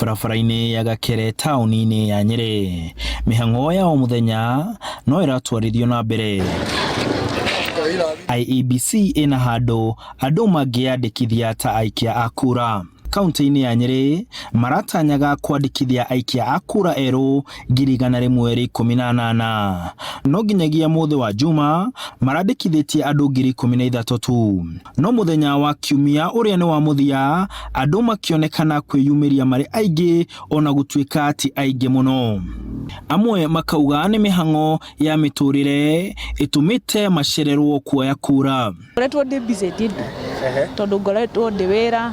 Barabara-inĩ ya Gakere taũni-inĩ ya Nyĩrĩ. Mĩhang'o ya o mũthenya no ĩratwarithio na mbere. IEBC ĩna handũ andũ mangĩyandĩkithia ta aikia a kura. Kauntĩ-inĩ ya Nyĩrĩ maratanyaga kwandĩkithia aikia a kura erũ 118,000 no nginyagia mũthĩ wa Juma marandĩkithĩtie andũ 13,000 tu. No mũthenya wa Kiumia ũrĩa nĩ wa mũthia andũ makĩonekana kwĩyumĩria marĩ aingĩ ona gũtuĩka ti aingĩ mũno. Amwe makauga nĩ mĩhang'o ya mĩtũrĩre ĩtũmĩte macererwo kuoya kura. Ngoretwo ndĩ busy ndĩ tondũ ngoretwo ndĩ wĩra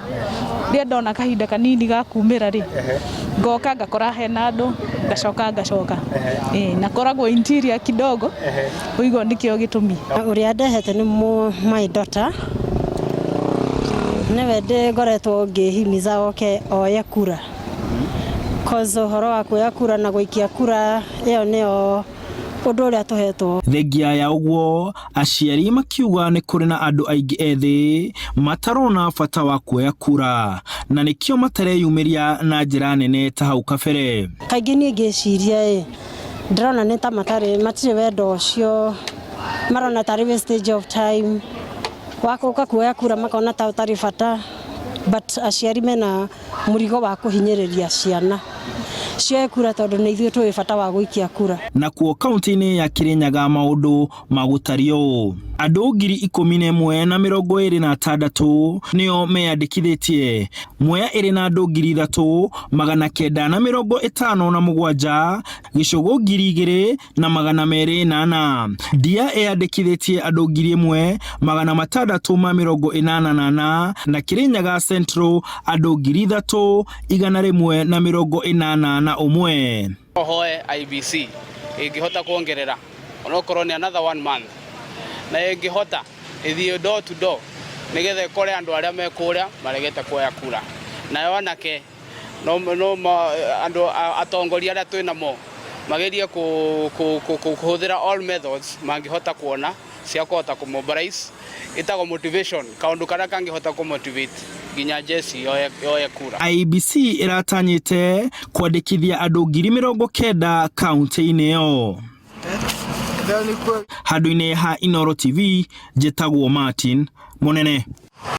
rĩrĩa ndona kahinda kanini ga kumĩra rĩ ngoka ngakora hena andũ ngacoka ngacoka ĩĩ na koragwo interior kidogo ũguo nĩkĩo gĩtũmi. Ũrĩa ndehete nĩ my daughter nĩwe ndĩ ngoretwo ngĩhimiza oke oye kura cause ũhoro wa kuoya kura na gũikia kura ĩyo nĩyo ũndũ ũrĩa tũhetwo. Thengia ya ũguo, aciari makiuga nĩ kũrĩ na andũ aingĩ ethĩ matarona bata wa kuoya kura na nĩkĩo matareyumĩria na njĩra nene ta hau kabere. Kaingĩ niĩ ngĩciria ĩ, ndĩrona nĩ ta matarĩ matirĩ wendo ũcio, marona tarĩ wastage of time, wa gũka kuoya kura makona ta ũtarĩ bata, but aciari mena mũrigo wa kũhinyĩrĩria ciana cioe kura tondũ nĩ ithuĩ tũĩ bata wa gũikia kura. Nakuo kauntĩ-inĩ ya Kirinyaga maũndũ magũtariĩ ũũ, andũ 11,026 nĩo meyandĩkithĩtie, Mwea ĩrĩ na andũ 3,957, Gĩcũgũ 2,204, Ndia ĩyandĩkithĩtie andũ 1,684 na Kirinyaga Central andũ 3,181. No hoe IEBC ĩngĩhota kuongerera onokorwo nĩ another one month na ĩngĩhota ĩthiĩ door to door nĩgetha ĩkore andũ arĩa me kũrĩa maregete kuoya kura. Nayo anake no, no andũ atongoria arĩa twĩ namo magerie kũhũthĩra all methods mangĩhota kuona cia kũhota kũ mobilize ĩtagwo motivation kaũndũ karĩa kangĩhota kũ motivate nginya jeci yoye kura. IEBC ĩratanyĩte kwandĩkithia andũ 90,000 kaunti-inĩ ĩyo. Handũ-inĩ ha Inooro TV, njĩtagwo Martin Mũnene.